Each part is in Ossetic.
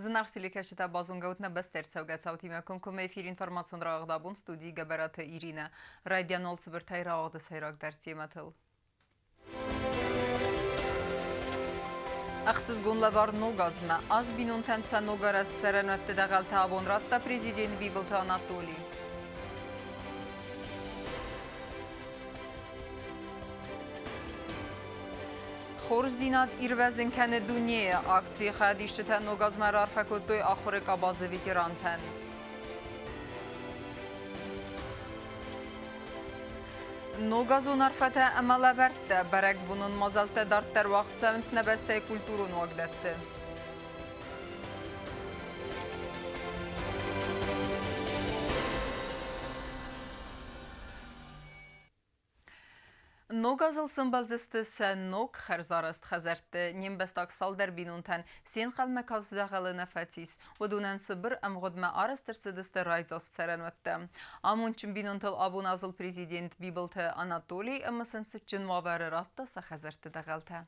Зынаргъ телекӕсджытӕ, базонгӕ нӕ бӕстӕ ӕрцӕугӕ цаутимӕ комкоммӕ эфир информацион рауагъд абон, студийы Гӕбӕраты Иринӕ. Райдиан уал цыбыртӕй рауагъды сӕйрагдӕр темӕтыл. Ӕхсызгон лӕвар ног азмӕ. Аз бинонтӕн сӕ ногарӕзт цӕрӕнуӕтты дӕгъӕлтӕ абон радта президент Бибылты Анатолий. Хорздзинад ирвӕзын кӕны дунейы. Акцийы хайадисджытӕ ног азмӕ раарфӕ кодтой ахуыры къабазы ветерантӕн. Ногазон арфӕтӕ ӕмӕ лӕвӕрттӕ. Бӕрӕгбонон мадзӕлттӕ дарддӕр уагъд цӕуынц нӕ бӕстӕйы культурон уагдӕтты. Ног азыл сӕмбӕлдзысты сӕ ног хӕрзарӕзт хӕдзӕртты. Не мбӕстаг цалдӕр бинонтӕн се нхъӕлмӕ каст дзӕгъӕлы нӕ фӕцис. Уыдонӕн цыбыр ӕмгъуыдмӕ арӕзт ӕрцыдысты райдзаст цӕрӕнуӕттӕ. Амондджын бинонтыл абон азыл президент Бибылты Анатолий ӕмӕ сын цытджын уавӕры радта сӕ хӕдзӕртты дӕгъӕлтӕ.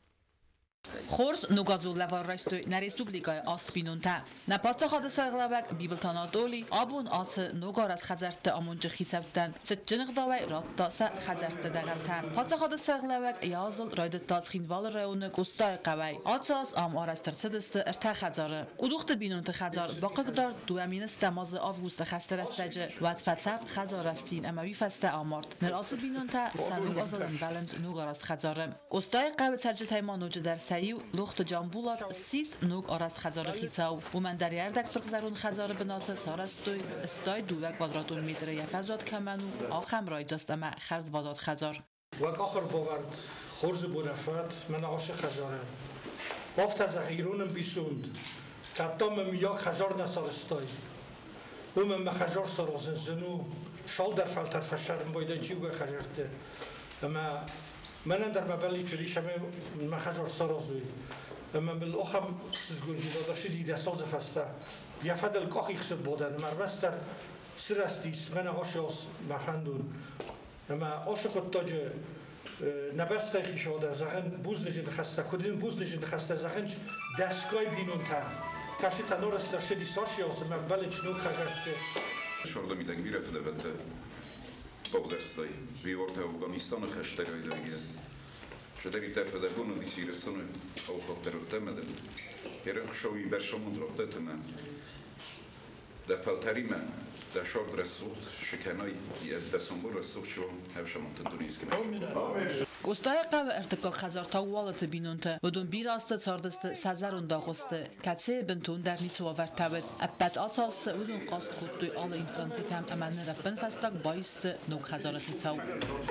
Хорз ногазон лӕвар райстой нӕ республикӕйы аст бинонтӕ. Нӕ паддзахады сӕргълӕууӕг Бибылты Анатолий абон ацы ногарӕзт хӕдзӕртты амонджы хицӕуттӕн цытджын ӕгъдауӕй радта сӕ хӕдзӕртты дӕгъӕлтӕ. Паддзахады сӕргълӕууӕг йӕ азыл райдыдта Цхинвалы районы Къостайы хъӕуӕй. Ацы аз ам арӕзт ӕрцыдысты ӕртӕ хӕдзары. Къудухты бинонты хӕдзар бахъыгдард 2000 азы августы хӕсты рӕстӕджы. Уӕд фӕцӕф хӕдзарӕфсин ӕмӕ уый фӕстӕ амард. Ныр ацы бинонтӕ сӕ ног азыл ӕмбӕлынц ногарӕзт хӕдзары. Къостайы хъӕуы цӕрджытӕй ма ноджыдӕр сӕ иу, Лохты Джамбулат, ссис ног арӕзт хӕдзары хицау. Уымӕн дӕр йӕ ӕрдӕгпырхзӕронд хӕдзары бынаты сарӕзтой 62 квадратон метры йӕ фӕзуат кӕмӕн у, ахӕм райдзаст ӕмӕ хӕрзвадат хӕдзар. Уӕ къахӕрбавӕрд хорзы бонӕфӕд мӕнӕ ацы хӕдзары. Афтӕ зӕгъы ирон ӕмбисонд, кӕд та мӕ мыййаг хӕдзар нӕ сарӕзтай. Уымӕн мӕ хӕдзар саразын зын у, цалдӕр фӕлтӕр фӕсӕрын байдайын чиугай хӕдзӕртты. Ӕмӕ мӕнӕн дӕр мӕ бӕллиц уыдис, ӕмӕ мӕ хӕдзар саразой. Ӕмӕ мыл ахӕм ӕхсызгондзинад ӕрцыди 10 азы фӕстӕ. Йӕ фӕдыл къахихсыд бадӕн ӕмӕ ӕрмӕстдӕр сырӕзтис мӕнӕ ацы аз мӕ фӕндон. Ӕмӕ ацы хъуыддаджы нӕ бӕстӕйы хицауадӕн зӕгъын бузныджы ныхӕстӕ, куыд ын бузныджы ныхӕстӕ зӕгъын дӕсгай бинонтӕ, кӕцытӕ норӕзт ӕрцыдис ацы аз ӕмӕ ӕмбӕлынц ног хӕдзӕртты. Сӕрды мидӕг бирӕ фыдӕбӕттӕ бавзӕрстай. Вивортӕ Афганистаны хӕстӕ райдайгӕ. Чидӕриддӕр фыдӕбон уыдис Ирыстоны хъӕухаттӕр уыдтӕ дӕр. Ерын Хуыцауи бӕрзонд радтӕт ӕмӕ дӕ фӕлтӕримӕ дӕ сӕрд рӕсугъд шы кӕнай, дӕ сомбон рӕсугъд шы уа, ӕфсӕмонтӕн дунейы Къостайы хъӕуы ӕртыккаг хӕдзар та Уалыты бинонтӕ. Уыдон бирӕ азты цардысты сӕ зӕронд агъуысты, кӕцыйы бынтондӕр ницы уавӕртӕ уыд. Ӕппӕт ацы азты уыдон хъаст кодтой алы инстанцитӕм ӕмӕ ныр ӕппынфӕстаг баисты ног хӕдзары хицау.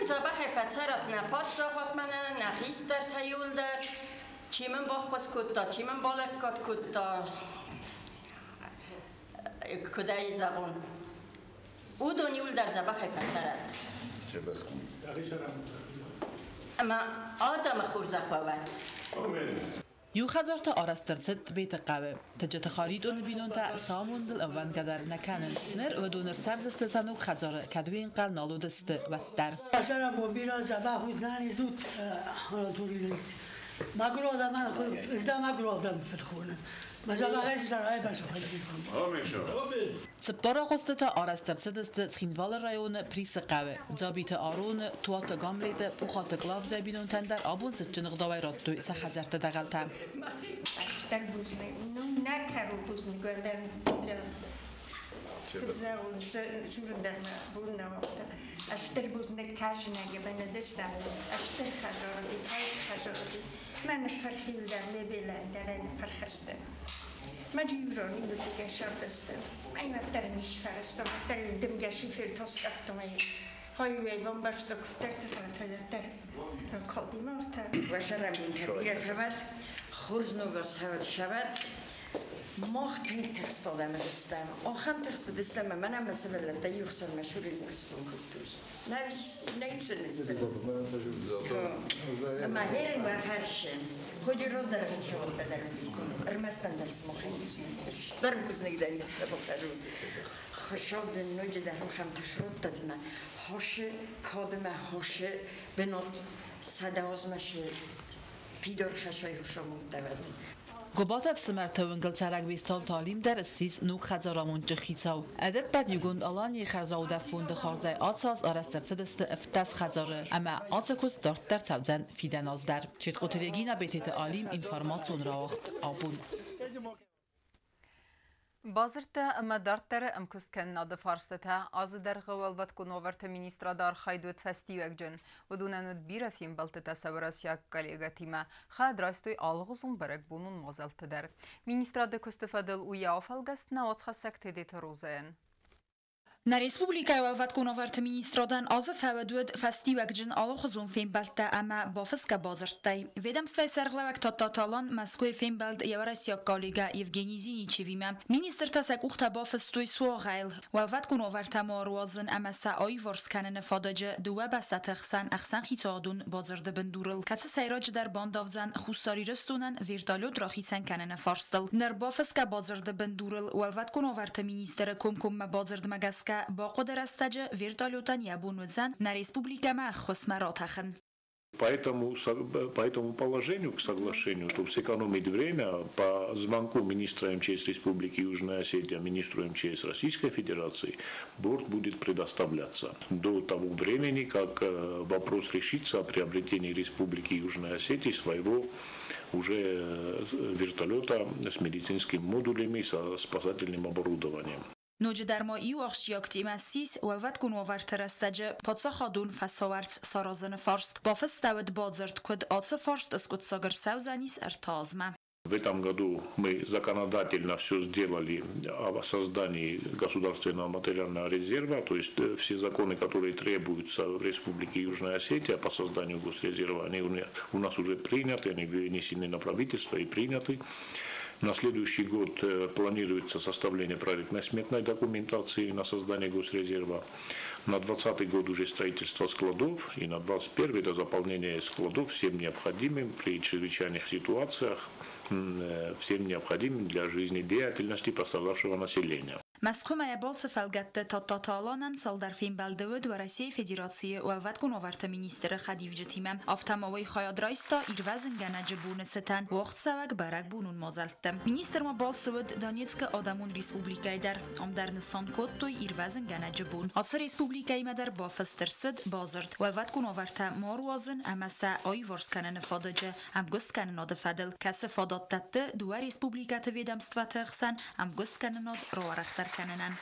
Дзӕбӕхӕй фӕцӕрӕд нӕ паддзахад мӕнӕ, нӕ хистӕртӕ иуылдӕр. Чи мын баххуыс кодта, чи мын балӕггад кодта, куыд ӕй зӕгъон, уыдон иуылдӕр дзӕбӕхӕй фӕцӕрӕд. Ӕмӕ адӕмы хорзӕх уӕд. Иу хӕдзар та арӕзт ӕрцыд Тъбеты хъӕуы. Тыджыты Харитоны бинонтӕ сӕ амондыл ӕууӕндгӕ дӕр нӕ кӕнынц. Ныр уыдон ӕрцӕрдзысты сӕ ног хӕдзары, кӕд уе нхъӕл нал уыдысты, уӕддӕр. Бира дзӕбӕх уыдзӕни зут Анатолий Мӕгуыр адӕмӕн ӕз мӕгуыр адӕмы фыдхонын. Мӕ дзӕбӕхӕй сӕрӕй Цыппар агъуыстытӕ арӕзт ӕрцыдысты Цхинвалы районы Присы хъӕуы. Дзабиты Ароны, Туаты Гамлеты, Пухаты Клавдияйы бинонтӕн дӕр абон цытджын ӕгъдауӕй радтой сӕ хӕдзӕртты дӕгъӕлтӕ. Стыр бузныг. Ну, нӕ кӕрон бузныг уӕдӕн. Журын дӕр мӕ бон нӕ уагъта. Стыр бузныг кӕжнӕге бӕнӕдыстӕм. Стыр хӕзороди, тайк хӕзороди. Мӕ ныппырхил дӕр мебелӕн дӕр ныппырхӕсты. Мӕ джиурон иудыгӕ сардысты. Ӕмӕ нисфӕрӕзтам, дӕр дымгӕ шифер тоскъӕфтомӕй. Хайуэй бомбарста куыддӕрты фӕтӕдӕр калдимартӕ. Уӕ бирӕ фӕвӕд, хорз ног аз сӕвӕд. Мах тынг тыхст адӕм уыдыстӕм. Ахӕм тыхст уыдыстӕм, ӕмӕ мӕнӕ мӕ сывӕллӕттӕ иу хсӕн мӕ шурин куыстон кодтой. Нӕ Ӕмӕ херын уӕ фӕрсы. Ходжы раздӕр хицауадтӕ дӕр уыдис. Ӕрмӕст ӕндӕр сымахӕй бузныг. Стыр бузныг дӕр исты бахӕру. Хуыцау дын ноджыдӕр ахӕм тых раттӕд ӕмӕ хосы кадымӕ хосы бынат 100 азмӕ шы фидар хӕсӕй хуысамондтӕ уӕд. Гобаты ӕфсымӕрты уынгыл цӕрӕг Бестауты Алим дӕр ссис ног хӕдзарамондджы хицау. Ӕдӕппӕт Иугонд Аланийы хӕрзаудӕн фонды хардзӕй ацы аз арӕзт ӕрцыдысты 17 хӕдзары ӕмӕ ацы куыст дарддӕр цӕудзӕн фидӕн аз дӕр. Четкъоты Регина, Бететы Алим, информацион рауагъд «Абон». Бадзырдтӕ ӕмӕ дарддӕры ӕмкуысткӕнынады фарстытӕ азы дӕргъы Уӕлвӕткон уавӕрты министрады архайд уыд фӕстиуӕгджын. Уыдонӕн уыд бирӕ фембӕлдтытӕ сӕ уӕрӕсейаг коллегӕтимӕ, хайад райстой алыгъуызон бӕрӕгбонон мадзӕлтты дӕр. Министрады куысты фӕдыл уый афӕлгӕст нӕ уацхӕссӕг Тедеты Розӕйӕн. Нӕ республикӕйы Уӕлвӕткон уавӕрты министрадӕн азы фӕуд уыд фӕстиуӕгджын алыхуызон фембӕлдтӕ ӕмӕ бафысгӕ бадзырдтӕй. Ведомствӕйы сӕргълӕууӕг Тадтаты Алан Мӕскуыйы фембӕлд йӕ уӕрӕсейаг коллегӕ Евгений Зиничевимӕ. Министртӕ сӕ къухтӕ бафыстой суагъӕйыл уӕлвӕткон уавӕртӕ ма ӕруадзын ӕмӕ сӕ аиуварс кӕныны фадыджы дыууӕ бӕстӕты хсӕн ӕхсӕнхицауадон бадзырды бындурыл, кӕцы сӕйраджыдӕр бандавдзӕн Хуссар Ирыстонӕн вертолет рахицӕн кӕныны фарстыл. Ныр бафысгӕ бадзырды бындурыл Уӕлвӕткон уавӕрты министры комкоммӕ бадзырдмӕ гӕсгӕ бахъуыды рӕстӕджы вертолетӕн йӕ бон уыдзӕн нӕ республикӕмӕ ӕххуысмӕ ратӕхын. По этому положению, к соглашению, чтобы сэкономить время, по звонку министра МЧС Республики Южная Осетия, министру МЧС Российской Федерации, борт будет предоставляться до того времени, как вопрос решится о приобретении Республики Южная Осетия своего уже вертолета с медицинскими модулями, со спасательным оборудованием. Ноджыдӕр ма иу ахсджиаг темӕ ссис уӕлвӕткон уавӕрты рӕстӕджы паддзахадон фӕсауӕрц саразыны фарст. Бафыстӕуыд бадзырд, куыд ацы фарст скъуыддзаг ӕрцӕудзӕнис 3 азмӕ. В этом году мы законодательно все сделали о создании государственного материального резерва, то есть все законы, которые требуются в Республике Южная Осетия по созданию госрезерва, они у нас уже приняты, они вынесены на правительство и приняты. На следующий год планируется составление проектно-сметной документации на создание госрезерва. На 2020 год уже строительство складов и на 2021 это заполнение складов всем необходимым при чрезвычайных ситуациях, всем необходимым для жизнедеятельности пострадавшего населения. Мӕскуымӕ йӕ балцы фӕлгӕтты Тадтаты Аланӕн цалдӕр фембӕлды уыд Уӕрӕсейы Федерацийы Уӕлвӕткон уавӕрты министры хӕдивджытимӕ. Афтӕ ма уый хайад райста ирвӕзынгӕнӕджы боны цытӕн уагъдцӕуӕг бӕрӕгбонон мадзӕлтты. Министр ма балцы уыд Донецкы Адӕмон Республикӕйы дӕр. Ам дӕр нысан кодтой ирвӕзынгӕнӕджы бон. Ацы республикӕимӕ дӕр бафыст ӕрцыд бадзырд уӕлвӕткон уавӕртӕ ма руадзын ӕмӕ сӕ аиуварс кӕныны фадыджы ӕмгуысткӕнынады фӕдыл, кӕцы фадат дӕтты дыууӕ республикӕты ведомствӕты хсӕн ӕмгуысткӕнынад рауӕрӕхдӕр кӕнынӕн.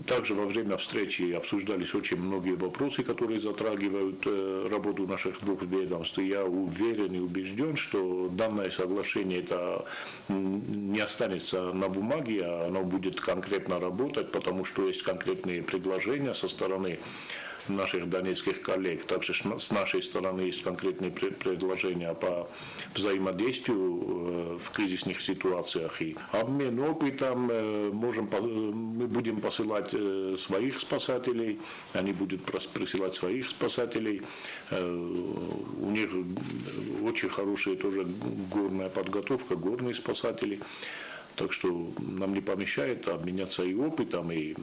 Также во время встречи обсуждались очень многие вопросы, которые затрагивают работу наших двух ведомств. И я уверен и убежден, что данное соглашение это не останется на бумаге, а оно будет конкретно работать, потому что есть конкретные предложения со стороны наших донецких коллег. Также с нашей стороны есть конкретные предложения по взаимодействию в кризисных ситуациях. И обмен опытом, мы будем посылать своих спасателей, они будут присылать своих спасателей. У них очень хорошая тоже горная подготовка, горные спасатели. Так что нам не помешает обменяться и опытом, и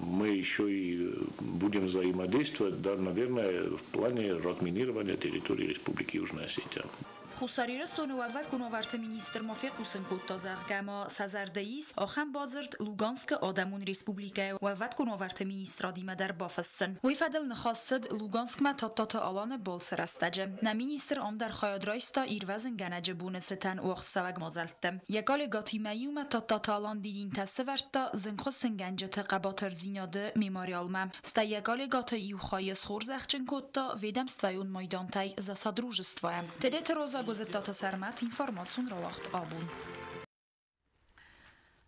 мы еще и будем взаимодействовать, да, наверное, в плане разминирования территории Республики Южная Осетия. Хуссар Ирыстоны уӕлвӕткон уавӕрты министр ма фехъусын кодта, зӕгъгӕ ма сӕ зӕрды ис ахӕм бадзырд Луганскы Адӕмон Республикӕйы уӕлвӕткон уавӕрты министрадимӕ дӕр бафыссын. Уый фӕдыл ныхас цыд Луганскмӕ Тадтаты Аланы балцы рӕстӕджы. Нӕ министр ам дӕр хайад райста ирвӕзынгӕнӕджы боны цытӕн уагъдцӕуӕг мадзӕлтты. Йӕ коллегӕтимӕ иумӕ Тадтаты Алан дидинтӕ сӕвӕрдта зынгхуыссынгӕнджыты хъӕбатырдзинады мемориалмӕ. Стӕй йӕ коллегӕты иу хайы схорзӕхджын кодта ведомствӕйон майдантӕй «За содружество». Тедеты Роза, Гуызыттаты Сӕрмӕт, информацион рауагъд «Абон».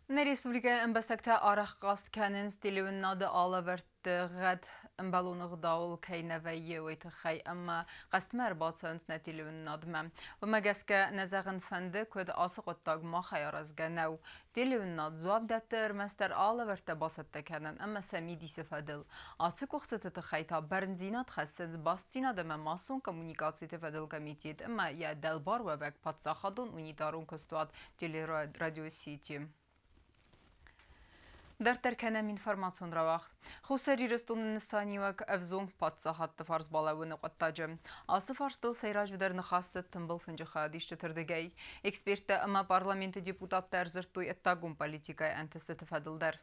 Нӕ республикӕйы ӕмбӕстӕгтӕ арӕх хъаст кӕнынц телеуынынады алӕвӕрдты гъӕд ӕмбӕлон ӕгъдауыл кӕй нӕ вӕййы, уый тыххӕй ӕмӕ хъӕстмӕ ӕрбацӕуынц нӕ телеуынынадмӕ. Уымӕ гӕсгӕ нӕ зӕгъын фӕнды, куыд ацы хъуыддаг махӕй аразгӕ нӕу. Телеуынынад дзуапп дӕтты ӕрмӕстдӕр алӕвӕрдтӕ бацӕттӕ кӕнын ӕмӕ сӕ мидисы фӕдыл. Ацы къуыхцыты тыххӕй та бӕрндзинад хӕссынц бастдзинад ӕмӕ массон коммуникациты фӕдыл комитет ӕмӕ йӕ дӕлбаруӕвӕг паддзахадон унитарон куыстуат Телерадиосети. Дарддӕр кӕнӕм информацион рауагъд. Хуссар Ирыстоны нысаниуӕг ӕвзонг паддзахадты фарс балӕууыны хъуыддаджы. Ацы фарстыл сӕйраджыдӕр ныхас цыд тымбыл фынджы хайадисджыты рдыгӕй. Эксперттӕ ӕмӕ парламенты депутаттӕ ӕрдзырдтой ӕддагон политикӕйы ӕнтыстыты фӕдыл дӕр.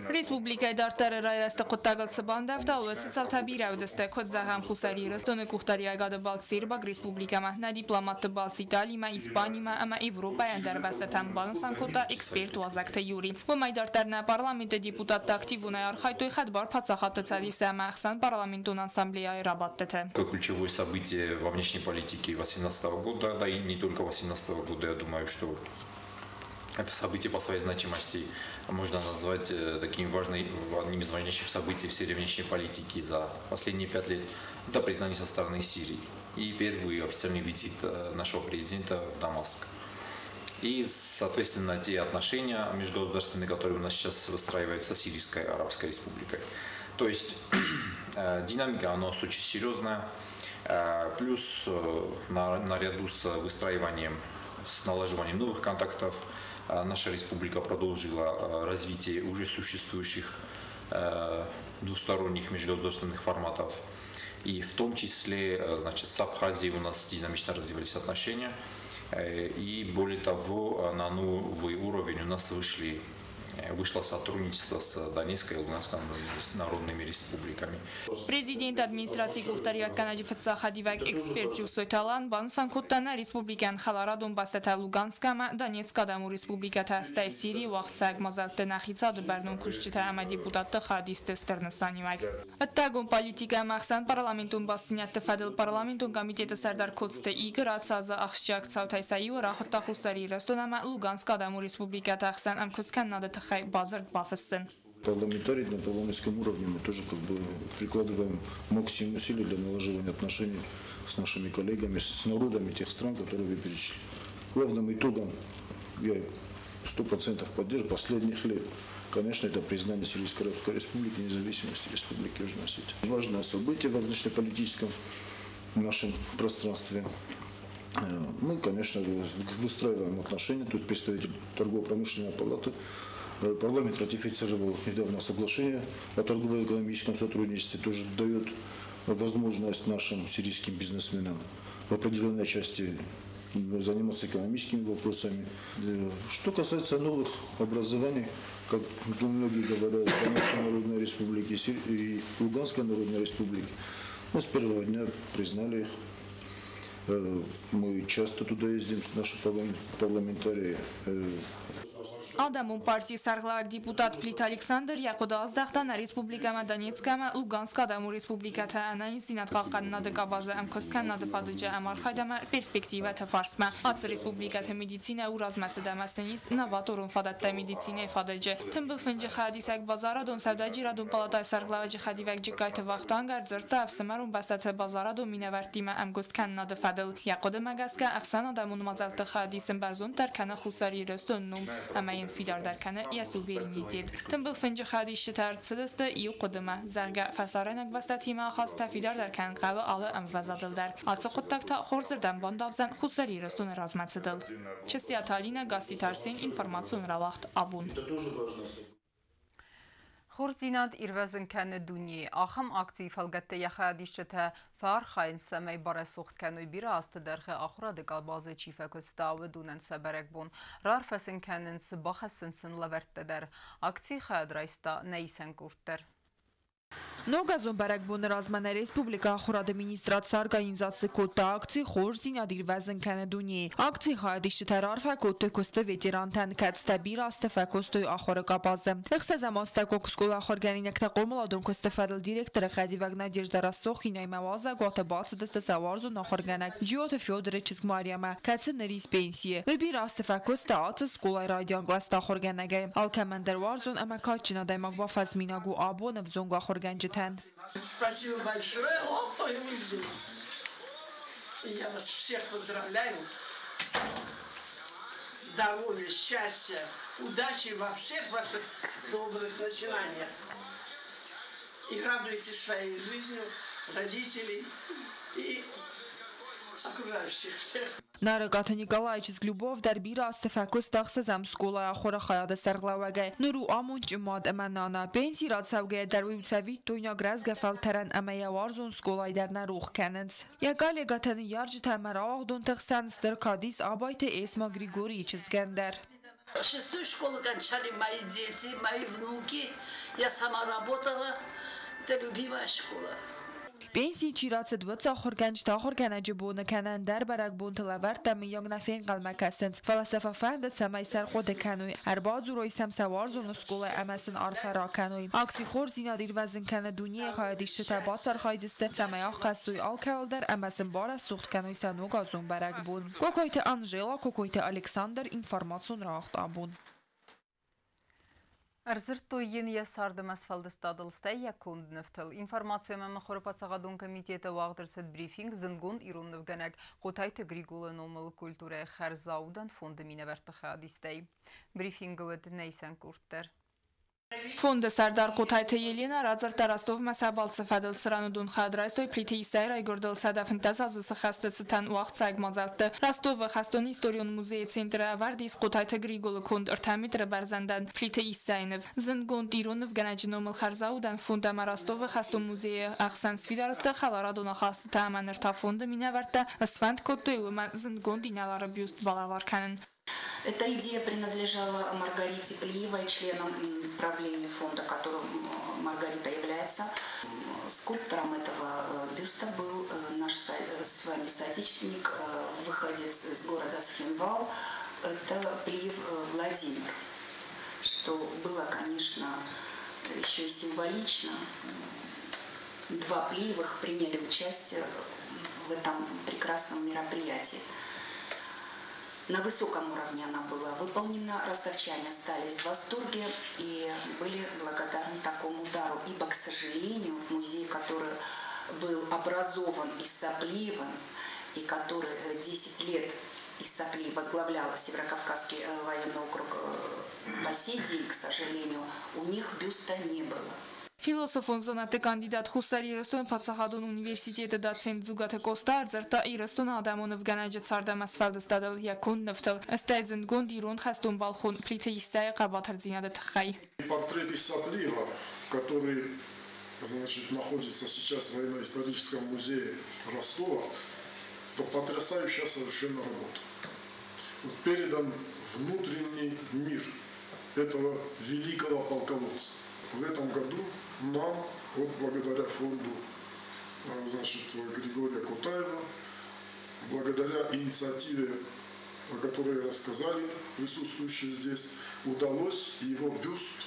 Республикӕйы дарддӕры райрӕзты хъуыддагыл цы бандӕвта, уыцы цаутӕ бирӕ уыдысты. Куыд зӕгъӕм, Хуссар Ирыстоны къухдариуӕгады балц Сербаг Республикӕмӕ, нӕ дипломатты балц Италимӕ, Испанимӕ ӕмӕ Европӕйы ӕндӕр бӕстӕтӕм, банысан кодта эксперт Уазӕгты Юри. Уымӕй дарддӕр нӕ парламенты депутаттӕ активонӕй архайдтой Хӕдбар паддзахадты Цӕдисы ӕмӕ Ӕхсӕнпарламентон ассамблеяйы рабадтыты. Ключевое событие во внешней политике 2018 года, да и не только 2018 года, я думаю, что это событие по своей значимости можно назвать таким важным, одним из важнейших событий в сфере внешней политики за последние 5 лет. Это признание со стороны Сирии и первый официальный визит нашего президента в Дамаск. И, соответственно, те отношения межгосударственные, которые у нас сейчас выстраиваются с Сирийской Арабской Республикой. То есть динамика, она очень серьезная. Плюс наряду с выстраиванием, с налаживанием новых контактов, наша республика продолжила развитие уже существующих двусторонних межгосударственных форматов. И в том числе, значит, с Абхазией у нас динамично развивались отношения. И более того, на новый уровень у нас вышло сотрудничество с Донецкой и Луганской народными республиками. Президенты администрацийы къухдариуӕггӕнӕджы фыццаг хӕдивӕг эксперт Джусойты Алан банысан кодта, нӕ республикӕйӕн хӕларадон бӕстӕтӕ Луганск ӕмӕ Донецкы Адӕмон Республикӕтӕ, стӕй Сирийы уагъдцӕуӕг мадзӕлтты нӕ хицауады бӕрнон кусджытӕ ӕмӕ депутатты хайадисты стыр нысаниуӕг. Ӕддагон политикӕ ӕмӕ ӕхсӕнпарламентон бастдзинӕдты фӕдыл парламентон комитеты сӕрдар Коцты Игорь ацы азы ахсджиаг цаутӕй сӕ иуы рахуыдта Хуссар Ирыстон ӕмӕ Луганскы Адӕмон Республикӕты ӕхсӕн ӕмкуысткӕнынады тыххӕй бадзырд бафыссын. Парламентарии на парламентском уровне мы тоже как бы прикладываем максимум усилий для налаживания отношений с нашими коллегами, с народами тех стран, которые вы перечислили. Главным итогом, я 100% поддерживаю, последних лет, конечно, это признание Сирийской Арабской Республики, независимости Республики Южная Осетия. Важное событие во внешнеполитическом нашем пространстве. Мы, конечно, выстраиваем отношения. Тут представитель торгово-промышленной палаты. Парламент ратифицировал недавно соглашение о торгово-экономическом сотрудничестве. Тоже дает возможность нашим сирийским бизнесменам в определенной части заниматься экономическими вопросами. Что касается новых образований, как многие говорят, Донецкой Народной Республики и Луганской Народной Республики, мы с первого дня признали их. Мы часто туда ездим, наши парламентарии. Адӕмон партийы сӕргълӕууӕг депутат Плиты Александр йӕ хъуыды аздӕхта нӕ республикӕмӕ Донецкы ӕмӕ Луганскы Адӕмон Республикӕты ӕнӕниздзинад хъахъхъӕнынады къабазы ӕмкуысткӕнынады фадыджы ӕмархайд ӕмӕ перспективӕты фарстмӕ. Ацы республикӕты медицинӕ у размӕцыд ӕмӕ сын ис новаторон фадӕттӕ медицинӕйы фадыджы. Тымбыл фынджы хайадисӕг базарадон-сӕудӕджерадон палатӕйы сӕргълӕууӕджы хӕдивӕг Джыккайты Вахтанг ӕрдзырдта ӕфсымӕрон бӕстӕты базарадон минӕвӕрттимӕ ӕмгуысткӕнынады фӕдыл. Йӕ хъуыдымӕ гӕсгӕ, ӕхсӕнадӕмон мадзӕлтты хайадисын бӕрзонддӕр кӕны Хуссар Ирыстоны ном ӕмӕ йын фидардӕр кӕны йӕ суверенитет. Тымбыл фынджы хайадисджытӕ ӕрцыдысты иу хъуыдымӕ, зӕгъгӕ, фӕсарӕйнаг бӕстӕтимӕ ахастытӕ фидардӕр кӕнын хъӕуы алы ӕмвӕзадыл дӕр. Ацы хъуыддаг та хорзырдӕм бандавдзӕн Хуссар Ирыстоны размӕцыдыл. Чысиаты Алинӕ, Гасситы Арсен, информацион рауагъд Абон. Хорздзинад ирвӕзын кӕны дунейы. Ахӕм акцийы фӕлгӕтты йӕ хайадисджытӕ фӕархайынц, цӕмӕй барӕсугъд кӕной, бирӕ азты дӕргъы ахуырады къабазы чи фӕкуыста, уыдонӕн сӕ бӕрӕгбон. Раарфӕ сын кӕнынц, бахӕссынц сын лӕвӕрттӕ дӕр. Акцийы хайад райста нӕ исӕн къорд дӕр. Ногазон бӕрӕгбоны размӕ нӕ республикӕйы ахуырады министрад сорганизаци кодта акци «Хорздзинад ирвӕзын кӕны дунейы». Акцийы хайадисджытӕ раарфӕ кодтой куысты ветерантӕн, кӕцытӕ бирӕ азты фӕкуыстой ахуыры къабазы. Ӕхсӕзӕм астӕуккаг скъолайы ахуыргӕнинӕгтӕ хъомыладон куысты фӕдыл директоры хӕдивӕг Надежда Рассохинаимӕ уазӕгуаты бацыдысты сӕ уарзон ахуыргӕнӕг Джиоты Федоры чызг Марьямӕ, кӕцы ныр ис пенсийы. Уый бирӕ азты фӕкуыста ацы скъолайы райдиан кълӕсты ахуыргӕнӕгӕй. Алкӕмӕн дӕр уарзон ӕмӕ кадджын адӕймаг бафӕзминаг у абоны ӕвзонг ахуыргӕнджытӕн. Спасибо большое. Ой, вы здесь. И я вас всех поздравляю. Здоровья, счастья, удачи во всех ваших добрых начинаниях. И радуйтесь своей жизнью, родителей и окружающих всех. Нарыкъаты Николайы чызг Любовь дӕр бирӕ азты фӕкуыста ӕхсӕзӕм скъолайы ахуыры хайады сӕргълӕууӕгӕй. Ныр у амондджын мад ӕмӕ нана. Пенсийы рацӕугӕйӕ дӕр уый у цӕвиттойнаг рӕзгӕ фӕлтӕрӕн ӕмӕ йӕ уарзон скъолайы дӕр нӕ рох кӕнынц. Йӕ коллегӕтӕ, ныййарджытӕ ӕмӕ рауагъдонты хсӕн стыр кад ис Абайты Эсма Григорийы чызгӕн дӕр. Шестую школу кончали мои дети, мои внуки. Я сама работала. Это любимая школа. Пенсийы чи рацыд, уыцы ахуыргӕнджытӕ ахуыргӕнӕджы боны кӕнӕ ӕндӕр бӕрӕгбонты лӕвӕрттӕ мыййаг нӕ фенхъӕлмӕ кӕсынц, фӕлӕ сӕ фӕфӕнды, цӕмӕй сӕ ӕрхъуыды кӕной, ӕрбадзурой сӕм сӕ уарзон скъолайы ӕмӕ сын арфӕ ракӕной. Акци Хорздзинад ирвӕзын кӕны дунейы хайадисджытӕ бацархайдзысты, цӕмӕй аххӕссой алкӕуыл дӕр ӕмӕ сын барӕсугъд кӕной сӕ ногазон бӕрӕгбон. Кокойты Анжела, Кокойты Александр, информацион рауагъд абон. Ӕрдзырдтой йын йӕ царды ӕмӕ сфӕлдыстадыл, стӕй йӕ конд нывтыл. Информаци ӕмӕ мыхуыры паддзахадон комитеты уагъд ӕрцыд брифинг зындгонд ирон нывгӕнӕг Хъотайты Григолы номыл культурӕйы хӕрзаудӕн фонды минӕвӕртты хайадистӕй. Брифингы уыд нӕ исӕн къорд дӕр. Фонды сӕрдар Хъотайты Елена радзырдта Ростовмӕ сӕ балцы фӕдыл, цыран уыдон хайад райстой Плиты Иссӕйы райгуырдыл 115 азы сыхӕсты цытӕн уагъдцӕуӕг мадзӕлтты. Ростовы хӕстон историон музейы центры ӕвӕрд ис Хъотайты Григолы конд 3 метры бӕрзӕндӕн Плиты Иссӕйы ныв. Зындгонд ирон нывгӕнӕджы номыл хӕрзаудӕн фонд ӕмӕ Ростовы хӕстон музейы ӕхсӕн сфидар сты хӕларадон ахастытӕ ӕмӕ ныр та фонды минӕвӕрттӕ сфӕнд кодтой уымӕн зындгонд инӕлары бюст балӕвар кӕнын. Эта идея принадлежала Маргарите Плиевой, членам правления фонда, которым Маргарита является. Скульптором этого бюста был наш с вами соотечественник, выходец из города Цхинвал, это Плиев Владимир, что было, конечно, еще и символично. Два Плиевых приняли участие в этом прекрасном мероприятии. На высоком уровне она была выполнена. Ростовчане остались в восторге и были благодарны такому дару. Ибо, к сожалению, музей, который был образован Исса Плиевым и который 10 лет Исса Плиев возглавляла Северокавказский военный округ, по сей день, к сожалению, у них бюста не было. Философон зонӕдты кандидат Хуссар Ирыстоны паддзахадон университеты доцент Дзугаты Къоста ӕрдзырдта Ирыстоны адӕмон нывгӕнӕджы цард ӕмӕ сфӕлдыстадыл, йӕ конд нывтыл, стӕй зындгонд ирон хӕстон балхон Плиты Иссӕйы хъӕбатырдзинады тыххӕй. Портрет Исса Плиева, который, значит, находится сейчас в военно-историческом музее Ростова, это потрясающая совершенно работа. Вот передан внутренний мир этого великого полководца. В этом году нам, вот благодаря фонду, значит, Григория Кутаева, благодаря инициативе, о которой рассказали присутствующие здесь, удалось его бюст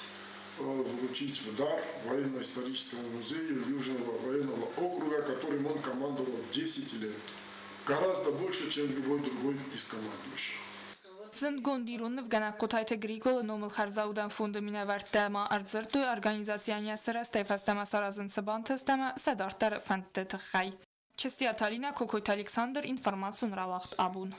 вручить в дар военно-историческому музею Южного военного округа, которым он командовал 10 лет. Гораздо больше, чем любой другой из командующих. Зындгонд ирон нывгӕнӕг Хъотайты Григолы номыл хӕрзаудӕн фонды минӕвӕрттӕ ма ӕрдзырдтой организацийӕн йӕ сырӕзтӕй фӕстӕмӕ саразын цы бантыст ӕмӕ сӕ дарддӕры фӕндты тыххӕй. Чысиаты Алинӕ, Кокойты Александр, информацион рауагъд абон.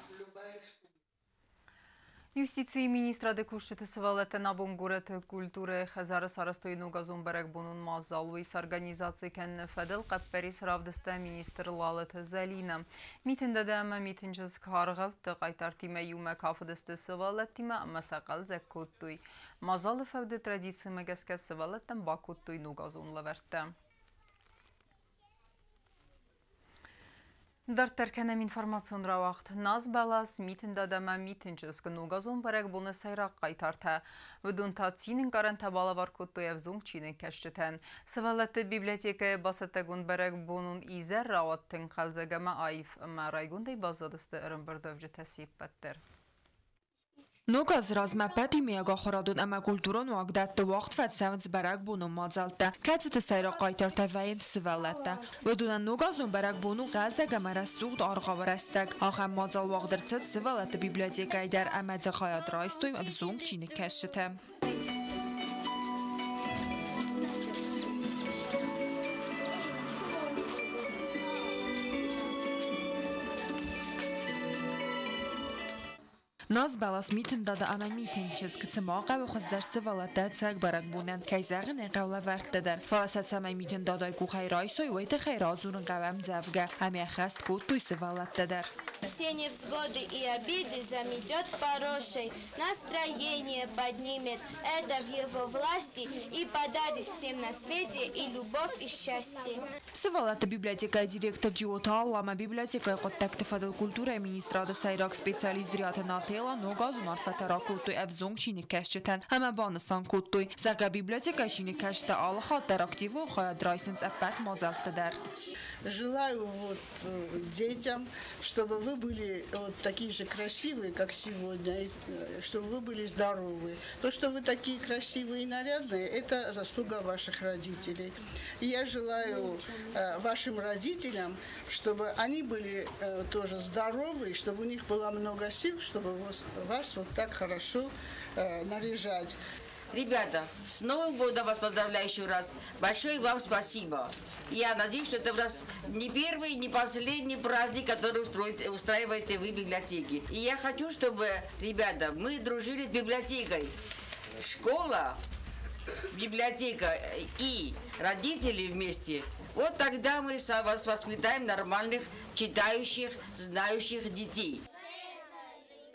Юстицийы министрады кусджыты сывӕллӕттӕн абон горӕты культурӕйы хӕдзары сарӕзтой ногазон бӕрӕгбонон мадзал. Уый сорганизаци кӕныны фӕдыл хъӕппӕрис равдыста министр Лалыты Зӕлинӕ. Митын Дада ӕмӕ Митын чызг аргъӕутты хъайтартимӕ иумӕ кафыдысты сывӕллӕттимӕ ӕмӕ сӕ хъӕлдзӕг кодтой. Мадзалы фӕуды традицимӕ гӕсгӕ сывӕллӕттӕн бакодтой ногазон лӕвӕрттӕ. Дарддӕр кӕнӕм информацион рауагъд. Назбӕлас, Митын Дада ӕмӕ Митын чызг ногазон бӕрӕгбоны сӕйраг хъайтартӕ. Уыдон та цины ӕнкъарӕнтӕ балӕвар кодтой ӕвзонг чиныгкӕсджытӕн. Сывӕллӕтты библиотекӕйы бацӕттӕгонд бӕрӕгбонон изӕр рауад тынг хъӕлдзӕг ӕмӕ аив, ӕмӕ райгондӕй баззадысты ӕрӕмбырдуӕвджытӕ се ппӕт дӕр. Ног азы размӕ ӕппӕт иумӕйаг ахуырадон ӕмӕ культурон уагдӕтты уагъд фӕцӕуынц бӕрӕгбонон мадзӕлттӕ, кӕцыты сӕйраг хъайтартӕ вӕййынц сывӕллӕттӕ. Уыдонӕн ногазон бӕрӕгбон у хъӕлдзӕг ӕмӕ рӕсугъд аргъауы рӕстӕг. Ахӕм мадзал уагъд ӕрцыд сывӕллӕтты библиотекӕйы дӕр ӕмӕ дзы хайад райстой ӕвзонг чиныгкӕсджытӕ. Назбӕлас, Митын Дада ӕмӕ Митын чызг, цыма хъӕуы хуыздӕр сывӕллӕттӕ ӕцӕг бӕрӕгбонӕн, кӕй зӕгъын ӕй хъӕуы, лӕвӕрттӕ дӕр. Фӕлӕ сӕ цӕмӕй Митын Дадайы къухӕй райсой, уый тыххӕй радзурын хъӕуы ӕмдзӕвгӕ, ӕмӕ ӕххӕст кодтой сывӕллӕттӕ дӕр. Все невзгоды и обиды заметет порошей, настроение поднимет, это в его власти, и подарит всем на свете и любовь, и счастье. Сывӕллӕтты библиотекӕйы директор Джиоты Алла ӕмӕ библиотекӕйы хъуыддӕгты фӕдыл культурӕйы министрады сӕйраг специалист Дриаты Нателла ногазон арфӕтӕ ракодтой ӕвзонг чиныгкӕсджытӕн ӕмӕ банысан кодтой, зӕгъгӕ, библиотекӕйы чиныгкӕсджытӕ алы хатт дӕр активон хайад райсынц ӕппӕт мадзӕлтты дӕр. Желаю вот детям, чтобы вы были вот такие же красивые, как сегодня, и чтобы вы были здоровы. То, что вы такие красивые и нарядные, это заслуга ваших родителей. И я желаю вашим родителям, чтобы они были тоже здоровы, чтобы у них было много сил, чтобы вас вот так хорошо наряжать. Ребята, с Новым годом вас поздравляю еще раз. Большое вам спасибо. Я надеюсь, что это у нас не первый, не последний праздник, который устраиваете вы в библиотеке. И я хочу, чтобы, ребята, мы дружили с библиотекой. Школа, библиотека и родители вместе. Вот тогда мы вас воспитаем нормальных, читающих, знающих детей.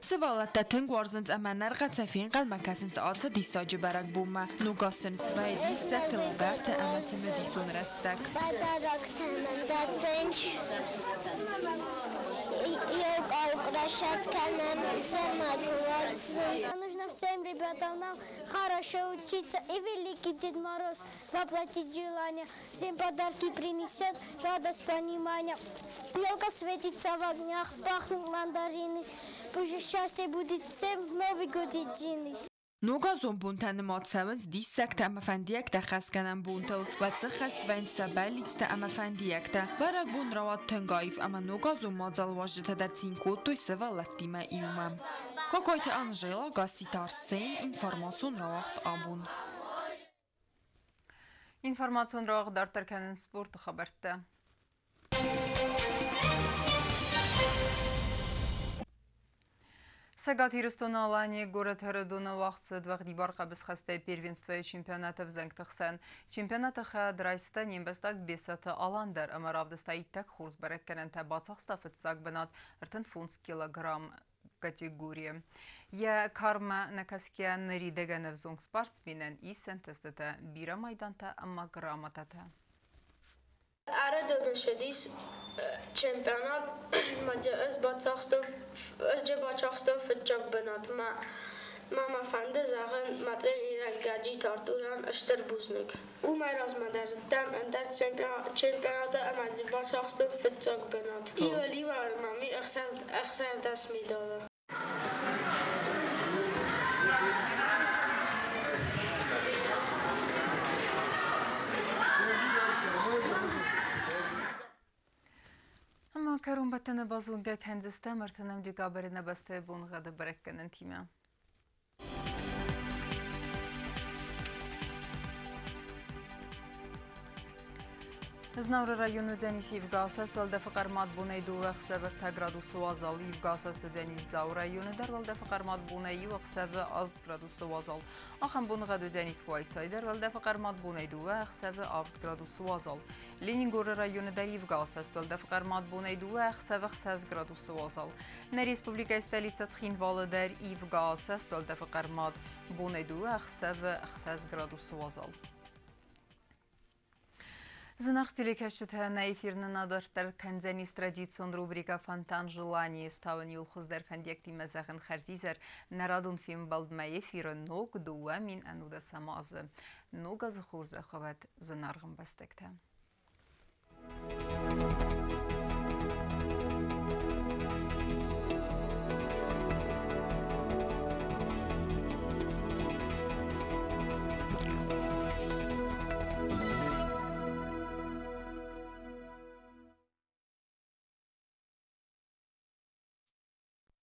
Сывӕллӕттӕ тынг уарзынц ӕмӕ ӕнӕрхъӕцӕй фенхъӕлмӕ кӕсынц ацы диссаджы бӕрӕгбонмӕ. Ног аз сын свӕййы диссӕгты, лӕвӕртты ӕмӕ цымыдисон рӕстӕг. Подароктӕ мын дӕттынц. Елка украшать кӕнӕм, зымӕг уарзын. Нужно всем ребятам нам хорошо учиться, и великий Дед Мороз воплотить желание. Всем подарки принесет, радость, понимание. Елка светится в огнях, пахнут мандарины. Пусть счастье будет всем в Новый год единый. Ногазон бонтӕ нымад цӕуынц диссӕгтӕ ӕмӕ фӕндиӕгтӕ хӕсгӕнӕн бонтыл, уӕд сыххӕст вӕййынц сӕ бӕллицтӕ ӕмӕ фӕндиӕгтӕ. Бӕрӕгбон рауад тынг аив ӕмӕ ногазон мадзалы уазджытӕ дӕр цин кодтой сывӕллӕттимӕ иумӕ. Кокойты Анжела, Гасситы Арсен, информацион рауагъд абон. Информацион рауагъд дарддӕр кӕнынц спорты хабӕрттӕ. Цӕгат Ирыстоны Аланийы горӕт Ӕрыдоны уагъд цыд уӕгъдибар хъӕбысхӕстӕй первенствойы чемпионаты ӕвзӕнгты хсӕн. Чемпионаты хайад райста не мбӕстаг Бесаты Алан дӕр ӕмӕ равдыста иттӕг хорз бӕрӕггӕнӕнтӕ, бацахста фыццаг бынат 35 килограмм категорийы. Йӕ кармӕ нӕкӕсгӕ ныридӕгӕн ӕвзонг спортсменӕн ис ӕнтыстытӕ, бирӕ майдантӕ ӕмӕ грамотатӕ. Ӕрыдоны ссыдис чемпионат ӕмӕ ӕз бацахстон фыццаг бынат. Ма мӕ фӕнды зӕгъын мӕ тренерӕн Гӕджиты Артурӕн стыр бузныг. Уымӕй размӕ дӕр дӕн ӕндӕр чемпионаты ӕмӕ дзы бацахстон фыццаг бынат. Иуӕй-иу мӕм и 16 медалы. Ӕмӕ кӕронбӕттӕны базонгӕ кӕндзыстӕм ӕртынӕм декабры нӕ бӕстӕйы боныгъӕды бӕрӕггӕнӕнтимӕ. Знауыры районы уыдзӕнис ивгӕ асӕст, уӕлдӕфы хъӕрмад бонӕй 2 ӕхсӕвы 3 градусы уазал. Ивгӕ асӕст уыдзӕнис Дзауы районы дӕр, уӕлдӕфы хъӕрмад бонӕй 1 ӕхсӕвы 8 градусы уазал. Ахӕм боныгъӕд уыдзӕнис Къуайсайы дӕр, уӕлдӕфы хъӕрмад бонӕй 2 ӕхсӕвы 7 градусы уазал. Ленингоры районы дӕр ивгӕ асӕст, уӕлдӕфы хъӕрмад бонӕй 2 ӕхсӕвы 6 градусы уазал. Нӕ республикӕйы столицӕ Цхинвалы дӕр ивгӕ асӕст, уӕлдӕфы хъӕрмад бонӕй 2 ӕхсӕвы 6 градусы уазал. Зынаргъ телекӕсджытӕ, нӕ эфир нын адарддӕр кӕндзӕнис традицион рубрикӕ «Фонтан желаний». Стауын иу хуыздӕр фӕндиӕгтимӕ зӕгъын хӕрзизӕр. Нӕ радон фембӕлдмӕ эфиры ног 2019 азы. Ног азы хорзӕх уӕд, зынаргъ ӕмбӕстӕгтӕ.